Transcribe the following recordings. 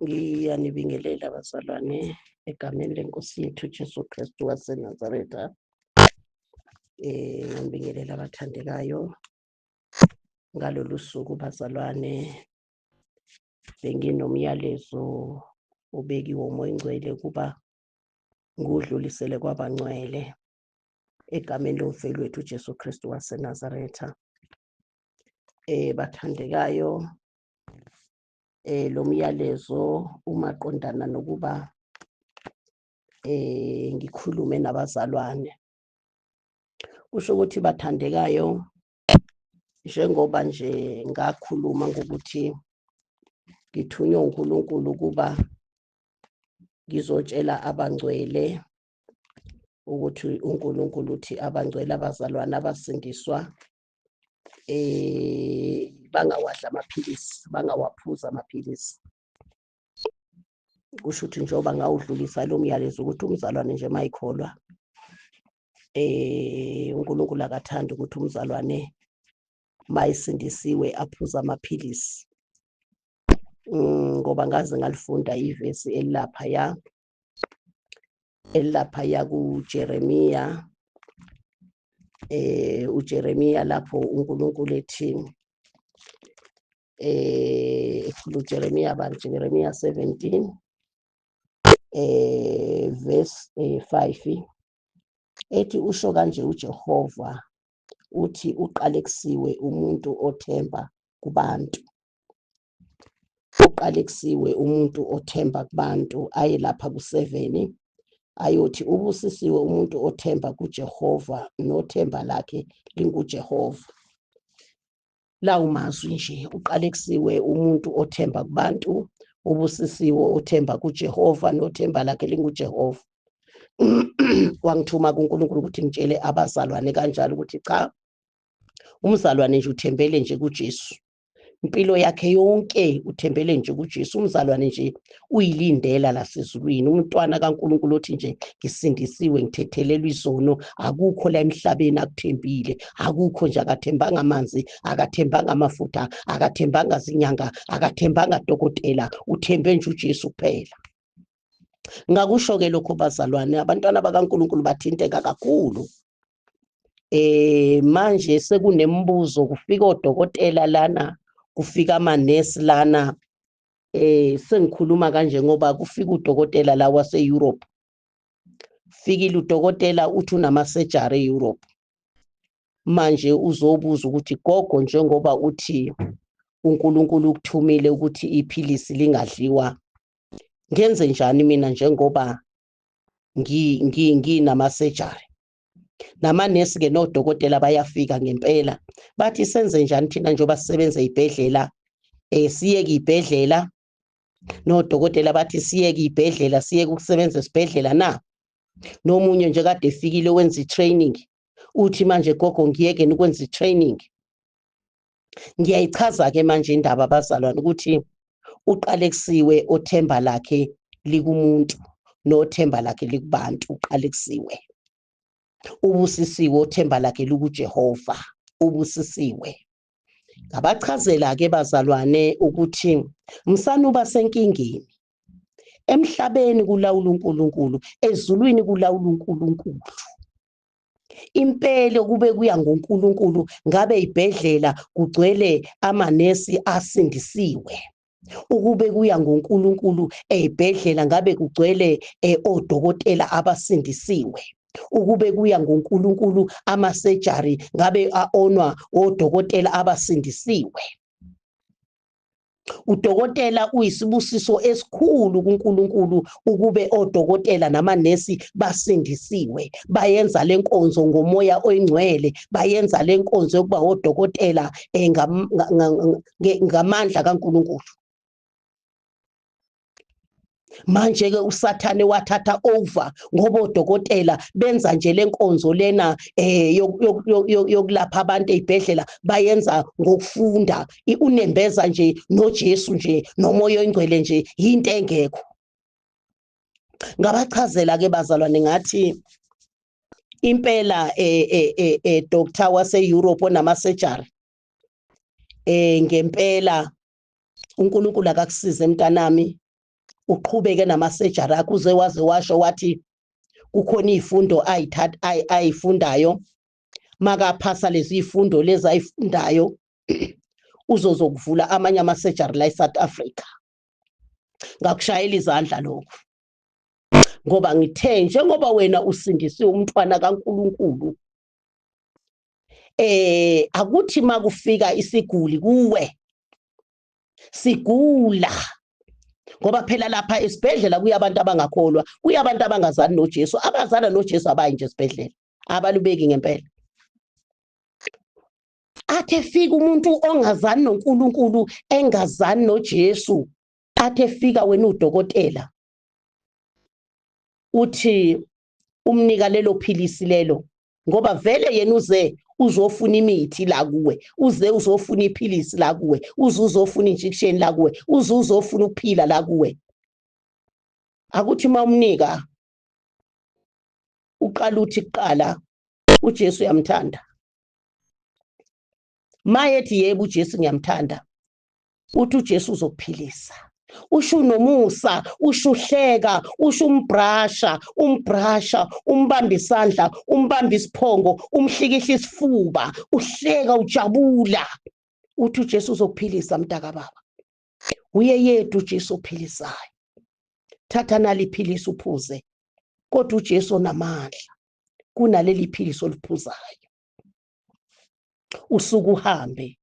Ngiyanibingelela bazalwane egameni lenkosi yethu Jesu Kristu waseNazaretha. Ngiyanibingelela abathandekayo ngalolu suku bazalwane, benginomyalezo obekiwe uMoya oNgcwele ukuba ngiwudlulisele kwabangcwele egameni lomfeli wethu uJesu Kristu waseNazaretha. Bathandekayo, lo myalezo umaqondana nokuba ngikhulume nabazalwane. Kusho ukuthi bathandekayo, njengoba nje ngakhuluma ngokuthi ngithunywe uNkulunkulu ukuba ngizotshela abangcwele ukuthi uNkulunkulu uthi abangcwele abazalwane abasindiswa bangawadla amaphilisi, bangawaphuza amaphilisi. Kusho ukuthi njengoba ngawudlulisa lo myalezo ukuthi umzalwane nje mayikholwa uNkulunkulu akathandi ukuthi umzalwane mayisindisiwe aphuze amaphilisi, ngoba ngaze ngalifunda ivesi elilaphaya elilaphaya kuJeremiya, uJeremiya lapho uNkulunkulu ethi ekhulu Jeremiya bani, Jeremiya 17 verse 5 ethi usho kanje uJehova uthi uqalekisiwe umuntu othemba kubantu, uqalekisiwe umuntu othemba kubantu, aye lapha ku-7 ayothi ubusisiwe umuntu othemba kuJehova nothemba lakhe linguJehova. Lawo mazwi nje, uqalekisiwe umuntu othemba kubantu, ubusisiwe othemba kuJehova nothemba lakhe linguJehova. Wangithuma kuNkulunkulu ukuthi ngitshele abazalwane kanjalo ukuthi cha, umzalwane nje uthembele nje kuJesu impilo yakhe yonke, uthembele nje kuJesu. Umzalwane nje uyilindela lasezulwini, umntwana kaNkulunkulu othi nje ngisindisiwe, ngithethelelwa izono, akukho la emhlabeni akuthembile, akukho nje, akathembanga amanzi, akathembanga amafutha, akathembanga zinyanga, akathembanga dokotela, uthembe nje uJesu kuphela. Ngakusho-ke lokho bazalwane, abantwana bakaNkulunkulu bathinteka kakhulu. Manje sekunembuzo, kufika odokotela lana, kufika amanesi lana. Sengikhuluma kanje ngoba kufika udokotela la wase-Europe. Fikile udokotela uthi unama-surgery e-Europe. Manje uzobuza ukuthi gogo, njengoba uthi uNkulunkulu ukuthumile ukuthi iphilisi lingadliwa, ngenze njani mina njengoba nginama-surgery? Namanesi ke nodokotela bayafika ngempela, bathi senze njani thina njengoba sisebenza ey'bhedlela, siyeke iy'bhedlela? Nodokotela bathi siyeke iy'bhedlela, siyeke ukusebenza esibhedlela na? Nomunye nje kade efikile wenza i-training uthi manje gogo ngiyeke ukwenza i-training. Ngiyayichaza-ke manje indaba bazalwane ukuthi uqalekisiwe othemba lakhe likumuntu nothemba lakhe likubantu, uqalekisiwe. Ubusisiwe othemba lakhe likuJehova, ubusisiwe. Ngabachazela-ke bazalwane ukuthi msana uba senkingeni, emhlabeni kulawula uNkulunkulu, ezulwini kulawula uNkulunkulu. Impela kube kuya ngoNkulunkulu ngabe ibhedlela kugcwele amanesi asindisiwe. Ukube kuya ngoNkulunkulu ey'bhedlela ngabe kugcwele odokotela abasindisiwe. Ukube kuya ngoNkulunkulu ama-surgery ngabe a-onwa odokotela abasindisiwe. Udokotela uyisibusiso esikhulu kuNkulunkulu ukube odokotela namanesi basindisiwe, bayenza lenkonzo ngomoya oyingcwele, bayenza lenkonzo yokuba odokotela ngamandla kaNkulunkulu. Manje ke uSathane wathatha over ngoba odokotela benza nje lenkonzo lena yokulapha abantu ezibhedlela, bayenza ngokufunda unembeza nje noJesu nje nomoya oyingcwele nje into engekho. Ngabachazela ke bazalwane ngathi impela doctor wase Europe onama surgery ngempela uNkulunkulu akakusize mntanami. Uqhubeke namasejari akhe uze waze washo wathi kukhona iy'fundo ayifundayo, makaphasa lezi fundo lezi ayifundayo uzozokuvula amanye amasejari la eSouth Africa. Ngakushayela izandla lokho, ngoba ngithe njengoba wena usindisiwe umntwana kaNkuluNkulu, akuthi makufika isiguli kuwe sigula, ngoba phela lapha esibhedlela kuya abantu abangakholwa, kuya abantu abangazani noJesu, abazana noJesu abayi nje esibhedlela, abalubeki ngempela. Athi efika umuntu ongazani noNkulunkulu, engazani noJesu, athi efika wena udokotela, uthi umnika lelo philisi lelo, ngoba vele yena uze uzofuna imithi la kuwe, uze uzofuna iphilisi la kuwe, uze uzofuna injection la kuwe, uze uzofuna ukuphila la kuwe. Akuthi mawumnika uqala uthi kuqala uJesu uyamthanda. Mayethi yebo uJesu ngiyamthanda, uthi uJesu uzokuphilisa. Usho nomusa, usho uhleka, usho umbrasha, umbrasha, umbamba isandla, umbamba isiphongo, umhlikihla isifuba, uhleka ujabula. Uthi uJesu uzokuphilisa mntaka baba. Uye yedwa uJesu ophilisayo. Thatha nali iphilisi uphuze. Kodwa uJesu onamandla kunaleli philisi oliphuzayo. Usuke uhambe.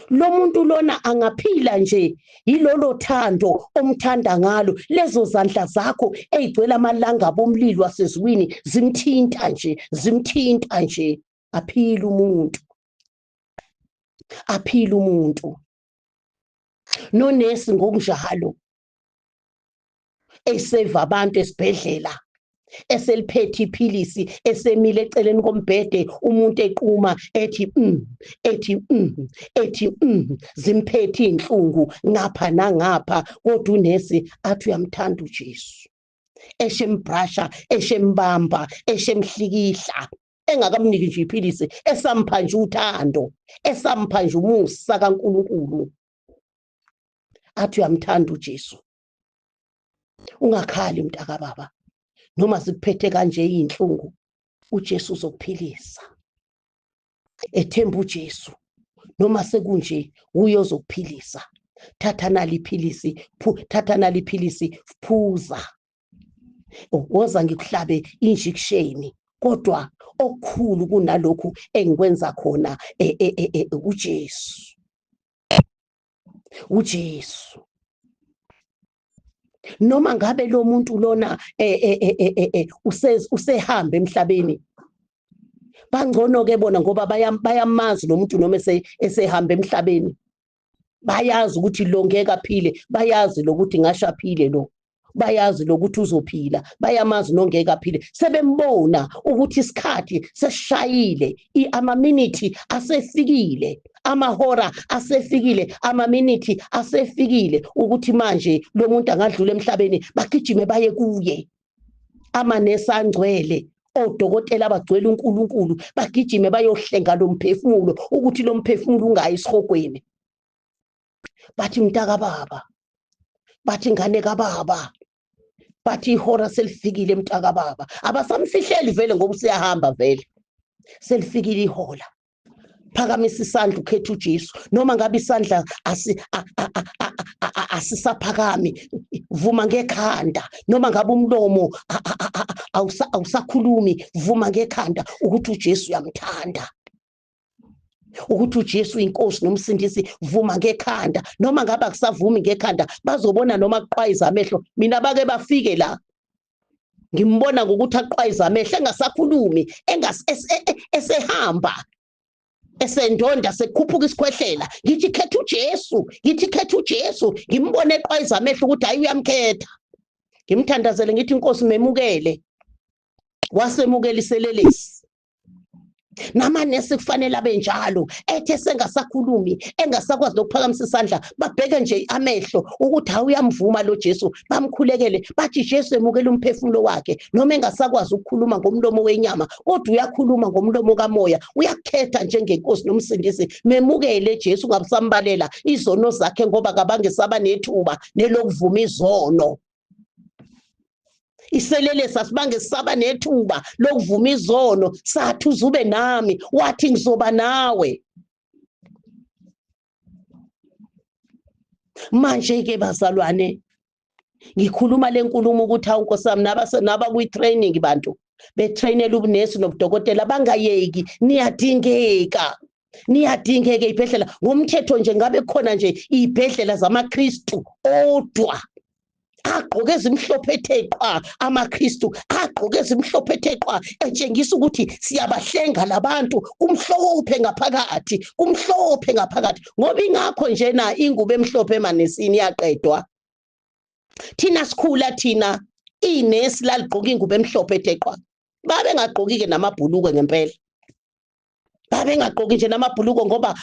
Lo muntu lona angaphila nje yilolo thando omthanda ngalo, lezo zandla zakho eyigcwele amalanga bomlilo wasezulwini zimthinta nje, zimthinta nje, aphile umuntu, aphile umuntu. Nonesi ngokunjalo eseva abantu esibhedlela, eseliphethe iphilisi, esemile eceleni kombhede, umuntu equma ethi ethi ethi zimphethe inhlungu ngapha nangapha, kodwa unesi athi uyamthanda uJesu, eshembrasha, eshembamba, eshemhlikihla, engakamniki nje iphilisi, esampha nje uthando, esampha nje umusa kaNkuluNkulu, athi uyamthanda uJesu. Ungakhali mntaka baba, noma zikuphethe kanje inhlungu, uJesu uzokuphilisa. Ethemba uJesu, noma sekunje uye ozokuphilisa. Thatha nali iphilisi, thatha nali iphilisi, phuza. Woza ngikuhlabe injection, kodwa okukhulu kunalokhu engikwenza khona uJesu. uJesu. Noma ngabe lo muntu lona usehamba emhlabeni, bangcono ke bona ngoba bayamazi lo muntu noma esehamba emhlabeni, bayazi ukuthi lo ngeke aphile, bayazi lokuthi ngasho aphile lo, bayazi lokuthi uzophila, bayamazi nongeke aphile, sebembona ukuthi isikhathi sesishayile, amaminithi asefikile, amahora asefikile, amaminithi asefikile ukuthi manje lo muntu angadlula emhlabeni, bagijime baye kuye. Amanesi angcwele, odokotela abagcwele uNkulunkulu, bagijime bayohlenga lo mphefumulo ukuthi lo mphefumulo ungayi esihogweni. Bathi mntaka baba, bathi ngane kababa, bathi ihora selifikile mntaka baba. Abasamfihleli vele ngoba useyahamba vele, selifikile ihola. Phakamisa isandla ukhethe uJesu, noma ngabe isandla asisaphakami, vuma ngekhanda, noma ngabe umlomo awusakhulumi, vuma ngekhanda ukuthi uJesu uyamthanda, ukuthi uJesu inkosi nomsindisi, vuma ngekhanda. Noma ngabe akusavumi ngekhanda, bazobona noma kuqwayiza amehlo. Mina bake bafike la, ngimbona ngokuthi aqwayiza amehlo engasakhulumi, esehamba, esendonda, sekukhuphuka isikhwehlela. Ngithi khetha uJesu, ngithi khetha uJesu, ngimbone eqwayiza amehlo ukuthi hayi uyamkhetha. Ngimthandazele ngithi inkosi memukele, wasemukela iselelesi. Namanesi kufanele abe njalo, ethe sengasakhulumi, engasakwazi nokuphakamisa isandla, babheke nje amehlo ukuthi awuyamvuma lo Jesu, bamkhulekele, bathi Jesu emukela umphefumulo wakhe. Noma engasakwazi ukukhuluma ngomlomo wenyama, kodwa uyakhuluma ngomlomo kamoya, uyakhetha njengenkosi nomsindisi. Memukele Jesu, ungabusambalela izono zakhe, ngoba kabange saba nethuba nelokuvuma izono. Iselelesi asibange sisaba nethuba lokuvuma izono, sathi uzube nami, wathi ngizoba nawe. Manje-ke bazalwane, ngikhuluma le nkulumo ukuthi hawu Nkosi yami, nabakwi-training bantu betrainela ubunesi nobudokotela, bangayeki, niyadingeka, niyadingeka ey'bhedlela. Ngomthetho nje ngabe kukhona nje iy'bhedlela zamaKristu odwa, agqoke ezimhlophe ethe qwa amaKristu, agqoke ezimhlophe ethe qwa, etshengisa ukuthi siyabahlenga labantu. Kumhlophe ngaphakathi, kumhlophe ngaphakathi, ngoba ingakho njena ingubo emhlophe emanesini iyaqedwa. Thina sikhula thina inesi laligqoka ingubo emhlophe ethe qwa, babengagqoki-ke namabhulukwe ngempela, babengagqoki nje namabhuluko, ngoba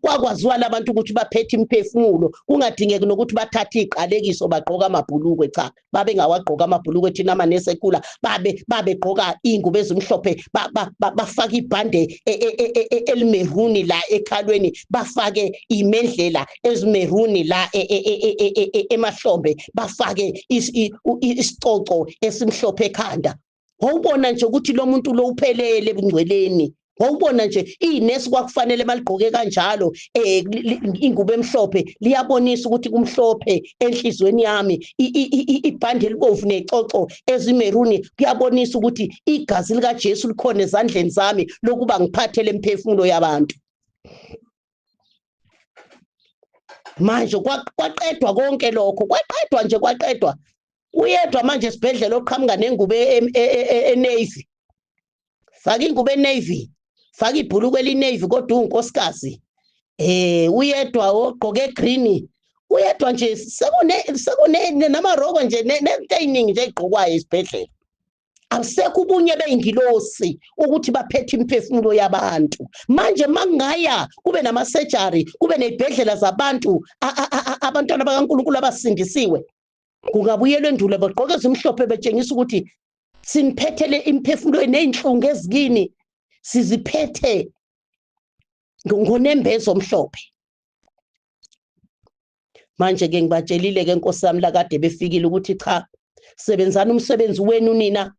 kwakwaziwa labantu ukuthi baphethe imiphefumulo, kungadingeki nokuthi bathathe iziqalekiso bagqoka amabhulukwe. Cha, babengawagqoka amabhulukwe. Thina amanesi ekhula babegqoka iy'ngubo ezimhlophe, bafake ibhande elimeruni la ekhalweni, bafake imendlela ezimeruni la emahlombe, bafake isicoco esimhlophe ekhanda. Wawubona nje ukuthi lo muntu lo uphelele ebungcweleni. Wawubona nje inesi kwakufanele baligqoke kanjalo, ingubo emhlophe liyabonisa ukuthi kumhlophe enhlizweni yami, ibhande elibomvu necoco ezimeruni kuyabonisa ukuthi igazi likaJesu likhona ezandleni zami lokuba ngiphathe lemphefumulo yabantu. Manje kwaqedwa konke lokho, kwaqedwa nje, kwaqedwa. Uyedwa manje esibhedlela oqhamuka nengubo e-navy, faka ingubo e-navy, faka ibhuluku eli-navy, kodwa uwunkosikazi. Uyedwa ogqoke green, uyedwa nje, sekune namaroko nje nento eyiningi nje egqokwayo esibhedlela. Akusekho ubunye beyingilosi ukuthi baphethe imiphefumulo yabantu. Manje makungaya kube nama-surgery, kube ney'bhedlela zabantu, abantwana bakaNkulunkulu abasindisiwe, kungabuyelwa endulo, bagqoke ezimhlophe betshengisa ukuthi siniphethele imiphefumulo ney'nhlungu ezikini, siziphethe ngonembeza omhlophe. Manje-ke ngibatshelile-ke Nkosi yami lakade befikile ukuthi cha, sebenzani umsebenzi wenu nina,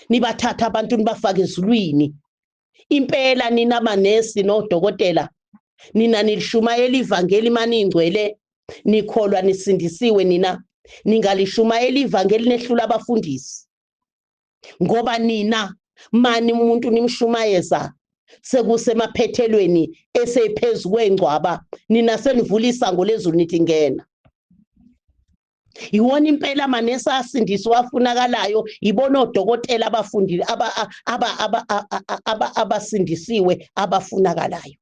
nibathatha abantu nibafake ezulwini. Impela nina manesi nodokotela, nina nilishumayela ivangeli maningcwele, nikholwa nisindisiwe nina, ningalishumayela ivangeli nehlula abafundisi. Ngoba nina mani umuntu nimshumayeza sekusemaphethelweni esephezu kwengcwaba, nina senivula isango lezulu nithi ngena. Iwona impela amanesi asindiswa afunakalayo, ibona odokotela abafundile abasindisiwe abafunakalayo.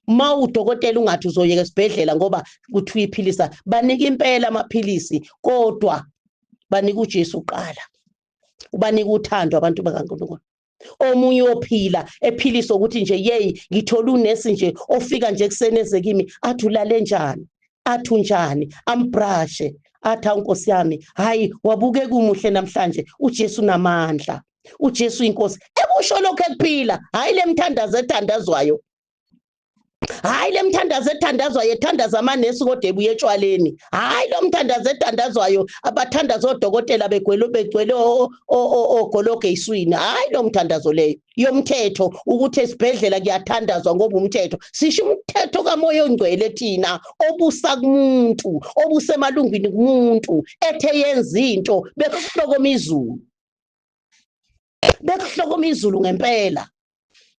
Ma udokotela ungathi uzoyeka esibhedlela ngoba kuthiwa iphilisa, banika impela amaphilisi, kodwa banika uJesu kuqala, ubanika uthando abantu bakaNkulunkulu. Omunye ophila ephiliswa ukuthi nje yeyi ngithola unesi nje ofika nje ekuseni eze kimi athi ulale njani, athi unjani, ambrashe athi awu Nkosi yami, hayi wabukeka umuhle namhlanje, uJesu unamandla, uJesu inkosi. Ekusho lokho ekuphila, hayi le mthandazo ethandazwayo, hayi le mthandazo ethandazwayo ethandaza amanesi kodwa ebuye etshwaleni, hayi lo mthandazo ethandazwayo abathandaza odokotela begcwele begcwele ogologo eswini, hayi lo mthandazo leyo yomthetho ukuthi esibhedlela kuyathandazwa ngoba umthetho. Sisho umthetho kaMoya oNgcwele thina obusa kumuntu, obusa emalungwini kumuntu, ethe yenza into bekuhlokoma izulu, bekuhlokoma izulu ngempela.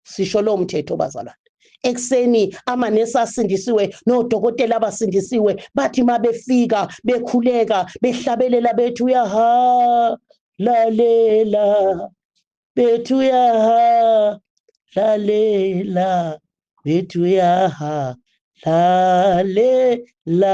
Sisho lo mthetho bazalwane. Ekuseni amanesi asindisiwe nodokotela abasindisiwe bathi mabefika bekhuleka behlabelela bethi uyaha lalela, bethi uyaha lalela, bethi uyaha lalela,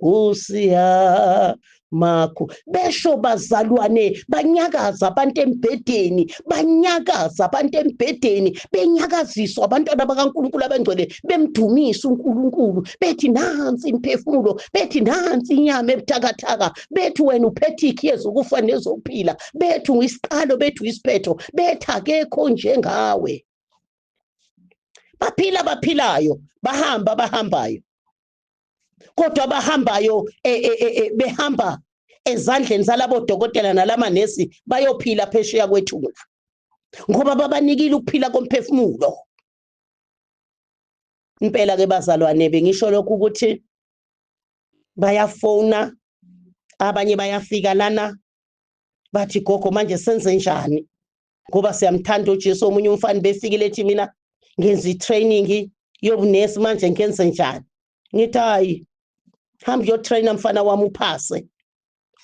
usiya Makho besho bazalwane, banyakaza abantu embhedeni, banyakaza abantu embhedeni, benyakaziswa abantwana bakaNkulunkulu abangcwele, bemdumisa uNkulunkulu, bethi nansi imphefumulo, bethi nansi inyama ebuthakathaka, bethi wena uphethe ikhiye zokufa nezokuphila, bethi uyisiqalo, bethi uyisiphetho, bethi akekho njengawe. Baphila baphilayo, bahamba bahambayo, kodwa bahambayo behamba ezandleni zalabo dokotela nalamanesi, bayophila phesheya kwethuna, ngoba babanikile ukuphila komphefumulo. Impela ke bazalwane, bengisho lokhu ukuthi bayafona, abanye bayafika lana bathi gogo manje senze njani, ngoba siyamthanda uJesu. Omunye umfana befikile ethi mina ngenza i-training yobunesi, manje ngenze njani? Ngithi hayi, hamba uyotraina mfana wami, uphase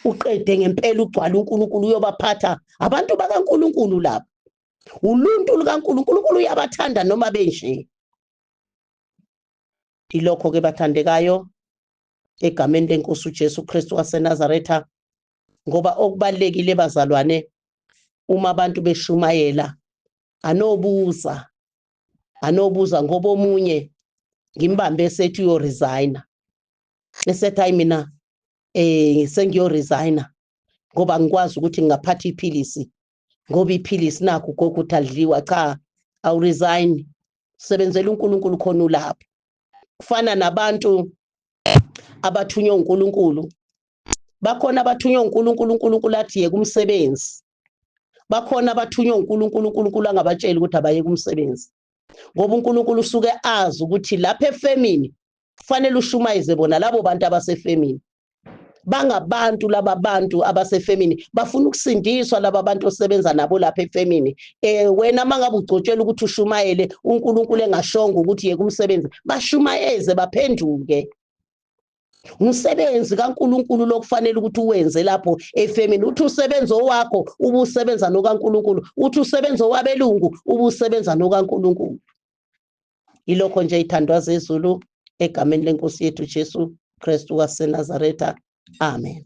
uqede ngempela, ugcwale uNkulunkulu, uyobaphatha abantu bakaNkulunkulu laba, uluntu lukaNkulunkulu, uNkulunkulu uyabathanda noma benje. Ilokho ke bathandekayo egameni lenkosi uJesu Kristu waseNazaretha, ngoba okubalekile bazalwane, uma abantu beshumayela anobuza, anobuza, ngoba omunye ngimbambe esethi uyoresigna, esethi hayi mina sengiyoresigna ngoba ngikwazi ukuthi ngingaphatha iphilisi, ngoba iphilisi nakho gogo uthi adliwa. Cha, awuresign, sebenzela uNkulunkulu khona ulapho. Kufana nabantu abathunywe uNkulunkulu, bakhona abathunywe uNkulunkulu, uNkulunkulu athi yeka umsebenzi, bakhona abathunywe uNkulunkulu, uNkulunkulu angabatsheli ukuthi abayeke umsebenzi, ngoba uNkulunkulu usuke azi ukuthi lapha efemini kufanele ushumayeze bona labo bantu abasefemini. Bangabantu laba bantu abasefemini, bafuna ukusindiswa laba bantu osebenza nabo lapha efemini. Wena mangabe ugcotshela ukuthi ushumayele, uNkulunkulu engashongo ukuthi yeke umsebenzi, bashumayeze baphenduke. Umsebenzi kaNkulunkulu lokufanele ukuthi uwenze lapho efemini, uthi usebenza owakho ubusebenza nokaNkulunkulu, uthi usebenza owabelungu ubusebenza nokaNkulunkulu. Ilokho nje ithandwa zezulu egameni lenkosi yethu Jesu Kristu waseNazaretha. Amen.